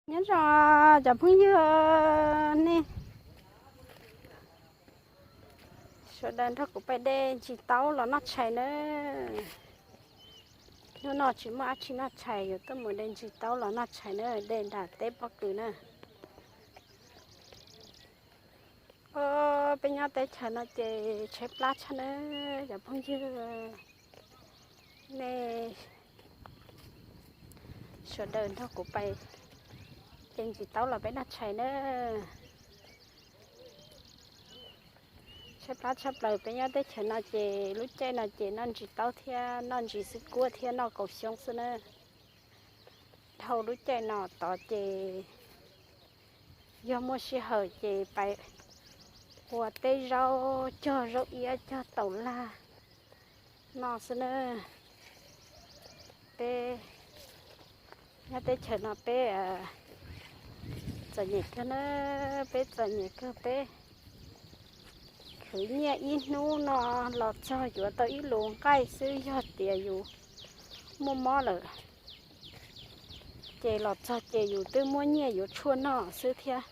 Nyob zoo cov phooj ywg, nej sawv daws nrog kuv pais de ntsis taub los noj tshais nawb. Hnub no tsis muaj dab tsi noj tshais, yuav tuaj mus de ntsis taub los noj tshais nawb, de nram teb pob kws na. Peb nyob teb chaws no ces tshaib plab tshaj nawb cov phooj ywg, nej sawv daws nrog kuv pais de ntsis taub los peb noj tshais nawb. Tshaib plab tshaj plaws, peb nyob teb chaws no ces lub caij no ces noj ntsis taub thiab noj ntsis xwb kuab thiab noj kaus xyoob xwb na. Dhau lub caij no tod ces yog muaj sij hawm ces pais ua teb zaub, cog zaub iab cog taum laj noj xwb na. Peb nyob teb chaws no peb txom nyem kawg na, peb txom nyem kawg, peb khwv nyiaj ib hnub no los txog yuav tau ib lus nqaij xwb. Yog tias yus muaj mob lawm ces los txog ces yus twb muab nyiaj yuav tshuaj noj xwb thiab,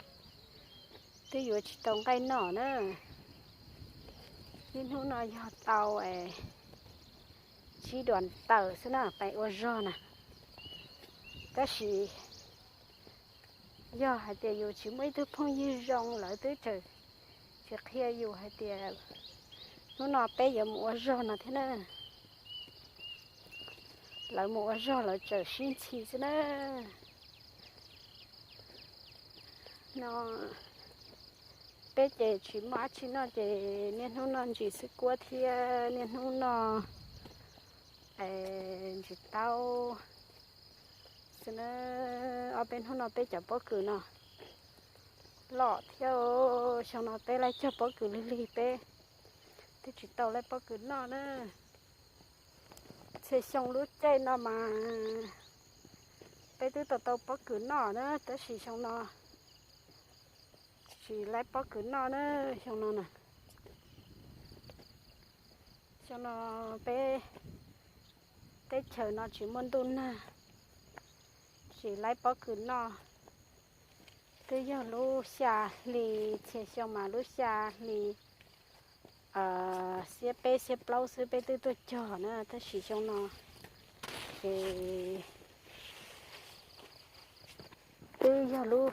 twb yuav tsis tau nqaij noj na. Ib hnub no yog tau tsib duas tawm xwb na, pais ua zog na. Tab sis yog hais tias yus tsis muaj ib tug phooj ywg zoo, lawv twb tseem tsis qhia yus hais tias hnub no peb yuav mus ua zog no thiab na. Lawv mus ua zog lawv tseem sib ntxhi xwb na. No peb ces tsis muaj dab tsi noj ces niaj hnub noj ntsis xwb kuab thiab niaj hnub noj ntsis taub xwb na. Ob peb hnub no peb cov pob kws no loj thiab, xyoo no peb laib cog pob kws lig lig, peb twb tsis tau laib pob kws noj na. Txhia xyoo lub caij no mas peb twb tau tau pob kws noj na, tab sis xyoo no tsis laib pob kws noj na. Xyoo no na, xyoo no peb teb chaws no tsis muaj ntuj nag, tsis laib pob kws noj. Twb yog lub xya hli, txhia xyoo mas lub xya hli xiab peb xiab plaub xwb peb twb tuaj cog na, tab sis xyoo no ces twb yog lub,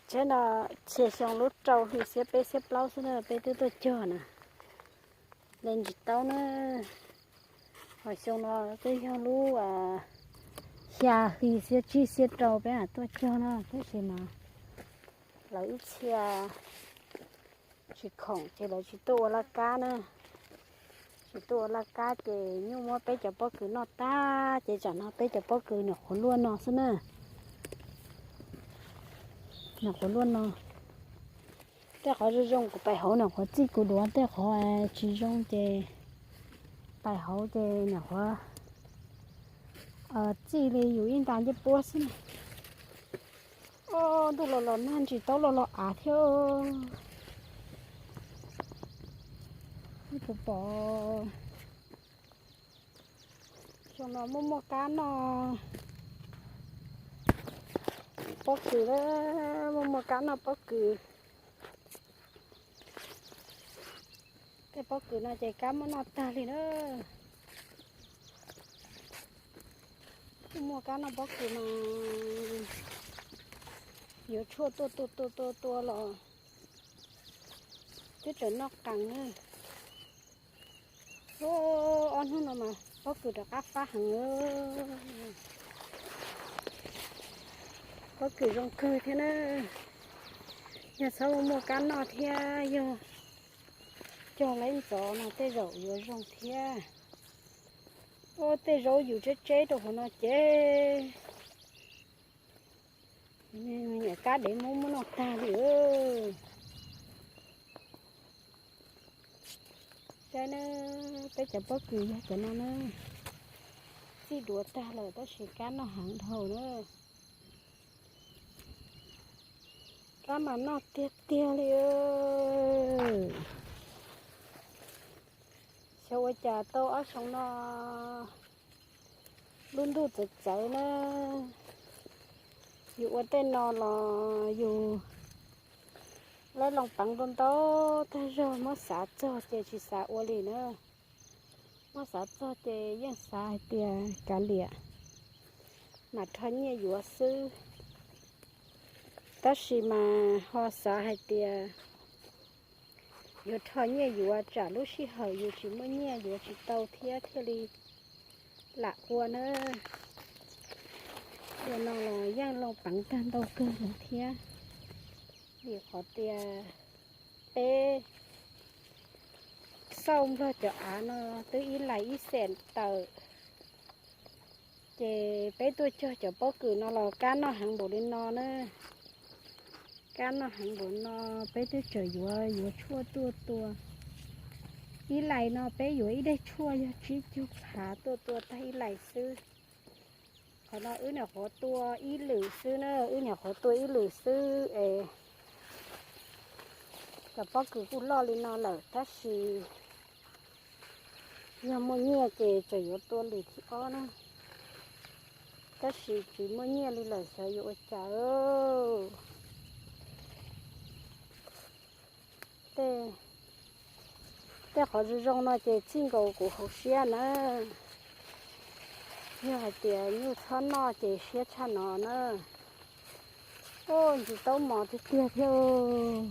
tsev no txhia xyoo lub rau hli xiab peb xiab plaub xwb na peb twb tuaj cog na. De ntsis taub na, ho xyoo no twb yog lub xya hli xiab tsib xiab rau peb mam tuaj cog na, tab sis mas lawv ib txhia tsis khoom ces lawv tsis tuaj ua laj kab na. Tsis tuaj ua laj kab ces nyuj muab peb cov pob kws noj tag ces tsam no peb cov pob kws nyuam qhuav luaj no xwb na. Nyuam qhuav luaj no. Tej qhov zoo zoo kuv pais hauv nyuam qhuav txij kuv duav, tej qhov tsis zoo ces pais hauv ces nyuam qhuav txij li yus ib nta ncej puab xwb na. Ntuj los los nag ntsis taub los los av thiab. Kuv pom xyoo no muaj muaj kab noj pob kws, muaj muaj kab noj pob kws. Tej pob kws no ces kab muab noj tag li na. Muaj kab noj pob kws mas yuav tshuaj tuaj tua tua tua tua los twb tseem noj qees na. Ob hnub no mas pob kws rov qab fab heev. Pob kws zoo kawg thiab na. Yog txhob muaj kab noj thiab yog cog laib ntxov no tej zaum yuav zoo thiab. Ua tej zaub yus tseb tseb rau hauv no ces niam kab dev muab muab noj tag li. Saib na, peb cov pob kws yog cov no na, txij duav tag lawm tab sis kab noj heev dhau na. Kab mas noj tiag tiag li. Xyov ua cas tau ob xyoo no Lub ntuj txawv txawv na, yus ua tej no los yus lab loo peev ntau ntau tag zog, muab xav txog ces tsis xav ua li na. Muab xav txog ces yeej xav hais tias kav liam, mam rho nyiaj yuav xwb. Tab sis mas ho xav hais tias yuav rho nyiaj yuav tsam lub sij hawm yus tsis muaj nyiaj yuav tsis tau thiab thiaj li lam ua na. Ua no los yeej loo peev tag ntau kawg lawm thiab, vim qhov tias peb xauj nplog cov av no twb ib lais ib xees tawm, ces peb tuaj cog cov pob kws no los kab noj heev npaum li no na. Kab noj heev npaum no, peb twb tseem yuav yuav tshuaj tuaj tua. Ib lais no peb yuav ib daig tshuaj yog tsib caug phav tuaj tua tag ib lais xwb. Qhov no wb nyuam qhuav tua ib lwm xwb na, wb nyuam qhuav tua ib lwm xwb es cov pob kws kuj loj li no lawm tab sis yog muaj nyiaj ces tseem yuav tua lwm thib ob na. Tab sis tsis muaj nyiaj li lawm xyov yuav ua cas. Tej qhov zoo zoo no ces txij nkaus kuv hauv siab na. Yog hais tias nyuj txhob noj ces siab tshaj no na. Ntsis taub mos tiag tiag thiab.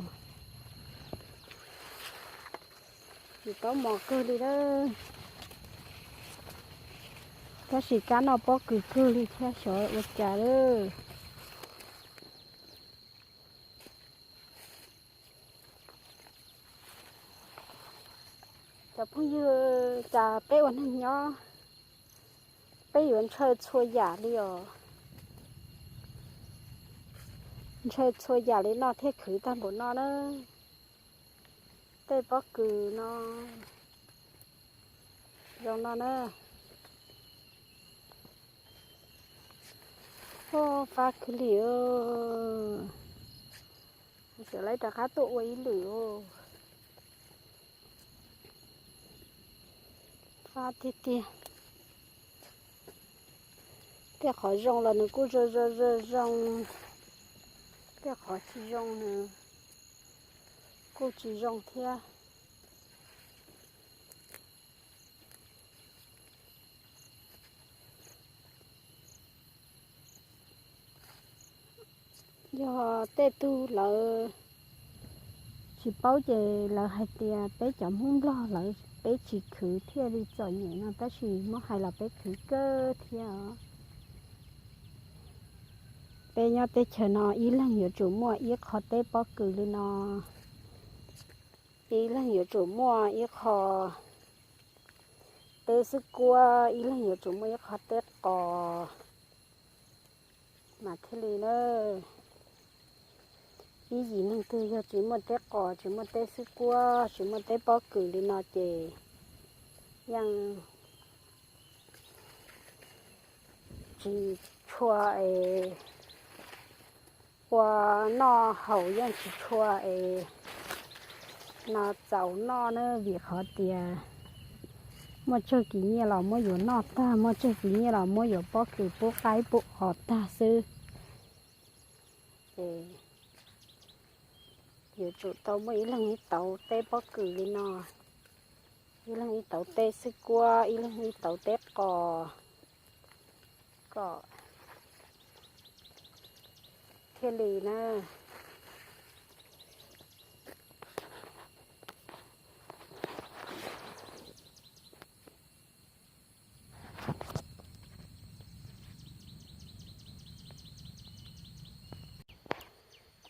Ntsis taub mos kawg li lawm. Tab sis kab noj pob kws kawg li thiab xyov ua cas lawm. Cov phooj ywg, cas peb ua neeg nyob peb yuav ntshaw txhua yam li os. Ntshaw txhua yam li no thiaj khwv tag npaum no na. Tej pob kws no zoo no na. Fab kawg li. Tseem lawv rov qab tuaj ua ib lwm. Fab tiag tiag. Tej qhov zoo los nws kuj zoo zoo zoo zoo, tej qhov tsis zoo nws kuj tsis zoo thiab. Yog tej tug lawv tsis paub ces lawv hais tias peb cov Hmoob Nplog lawv peb tsis khwv thiaj li txom nyem no, tab sis muab hais los peb khwv kawg thiab os. Peb nyob teb chaws no ib leeg yuav tsum muaj ib qho teb pob kws li no, ib leeg yuav tsum muaj ib qho teb xwb kuab, ib leeg yuav tsum muaj ib qho teb qos mas thiaj li na. Ib yim neeg twg yog tsis muaj teb qos, tsis muaj teb xwb kuab, tsis muaj teb pob kws li no ces yeej tsis tshua es ua noj haus, yeej tsis tshua es no txaus noj na, vim qhov tias muaj tsawg kis nyiaj los muab yuav noj tag, muaj tsawg kis nyiaj los muab yuav pob kws pub qaib pub os tag xwb. Ces yuav tsum tau muaj ib leeg ib tauv teb pob kws li no, ib leeg ib tauv teb xwb kuab, ib leeg ib tauv teb qos kom thiaj li na.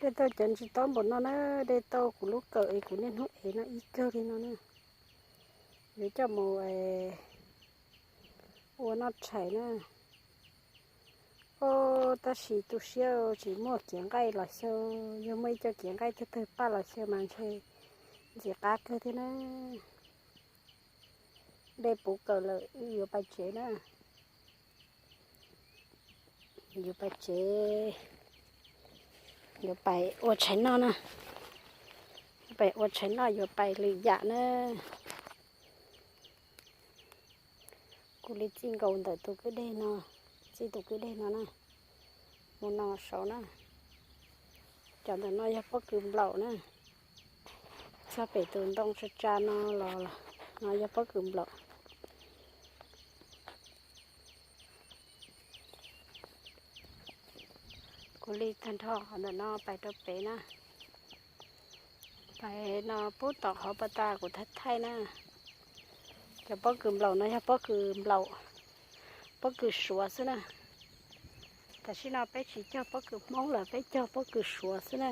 De tau cov ntsis taub npaum no na, de tau kuv lub kawm es kuv niaj hnub ev no ib kawg li no na. Yuav coj mus ua noj tshais na. Tab sis tu siab tsis muaj kiav nqaij los xyaw, yog muaj ib co kiav nqaij tawg tawg paj los xyaw mas ntshe ntxim qab kawg thiab na. De puv kawm lawm wb yuav pais tsev na. Yuav pais tsev, yuav pais ua tshais noj na. Yuav pais ua tshais noj, yuav pais lwm yam na. Kuv li txij nkaus ntawm tus kwj deg no. Xij tus kwj deg no na, mus no saud na. Cov ntawm no yog pob kws nplaum na. Txog pem tus ntoo tsa tsa no los no yog pob kws nplaum. Kuv li tag nrho qhov ntawm no pais rau pem na. Pais no pub tom qhov pas tas kuv thaij thaij na. Cov pob kws nplaum no yog pob kws nplaum, pob kws Suav xwb na. Tam sim no peb tsis cog pob kws Hmoob lawm, peb cog pob kws Suav xwb na.